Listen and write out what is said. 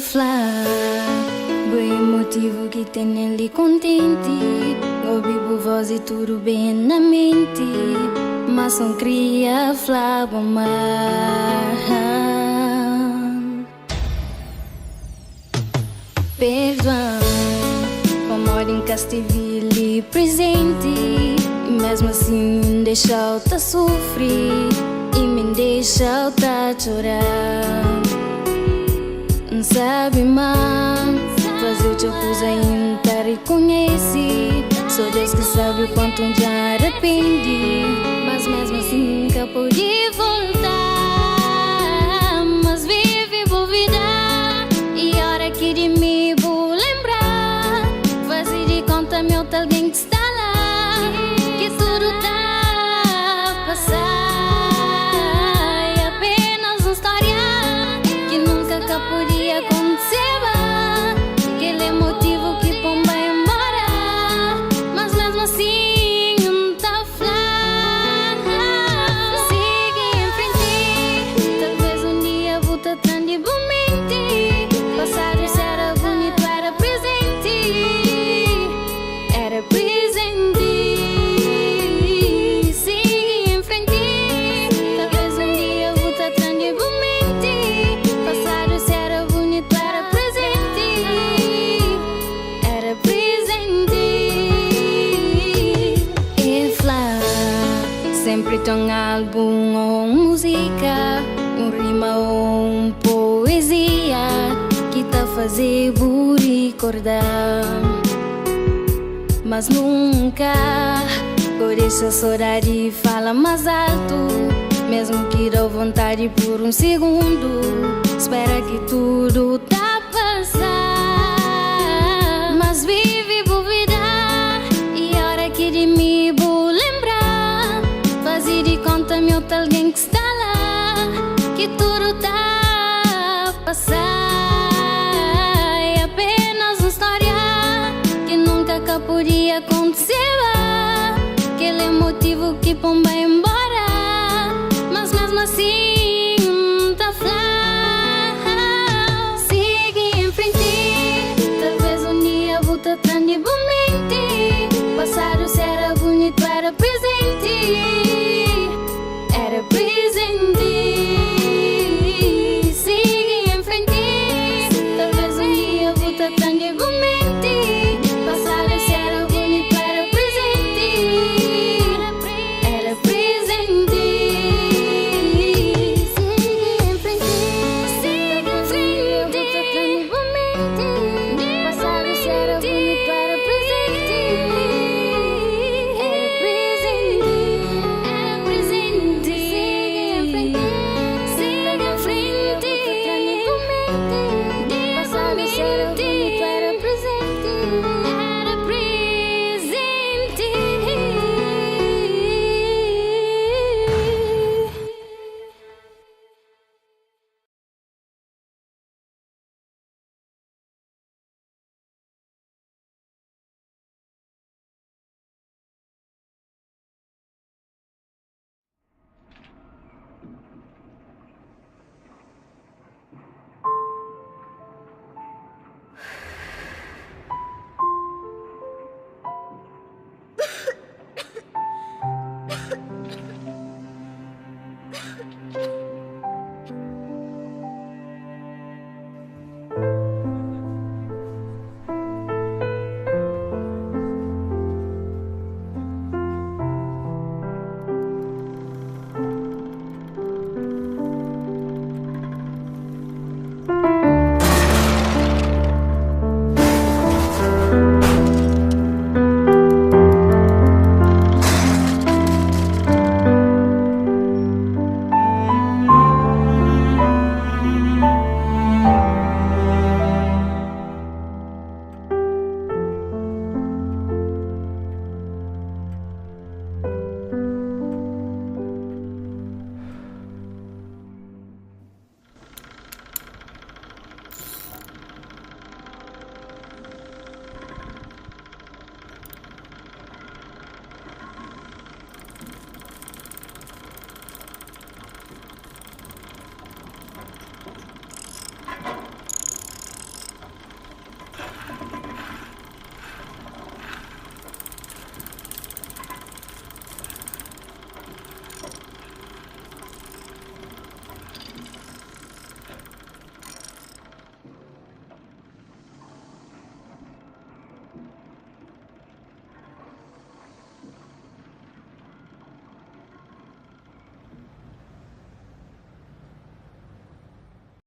Fla bo é motivu ki tene-l li kontenti. Obi bu voz i tudu ben na menti, mas so N kria fla-bu ma Perdoa-m pamodi N ka stevi li prezenti. I mesmu asin N dexa-u ta sufri i mi N dexa-u ta txora. N sabe ma N faze-u txeu kuza i N ta rikonhese. So Deus ki sabe o kuantu N dja arepende, mas mesmu asin N ka pode volta. Mas vive bu vida i ora ki di mi bu lenbra, faze di konta mi otu algen ki sta la, ki tudu ta pasa. É apenas un stória ki nunka ka podia kontiseba. Kel é motivu ki pô-m bai enbora, mas mesmu asin N ta fla: sigi en frenti, talvês un dia bu ta tra-m di bu menti. Pasadu si era bunitu era prezenti, era prezenti. Sigi en frenti, talvês un dia bu ta tra-m di bu menti. Pasadu si era bunitu era prezenti, era prezenti. E fla senpri ten albun ô un múzika, un rima ô un poezia ki ta faze-bu rikorda. Mas nunka bo dexa sodadi fala más altu, mesmu ki da-u vontadi pur un sigundu. Spera ki tudu ta pasa. Mas vive bu vida i ora ki di mi bu lenbra, faze di konta mi otu algen ki sta la, ki tudu ta pasa. É apenas un stória ki nunka ka podia kontiseba. Kel é motivu ki pô-m bai enbora, mas mesmu asin N ta fla: sigi en frenti, talvês un dia bu ta tra-m di bu menti.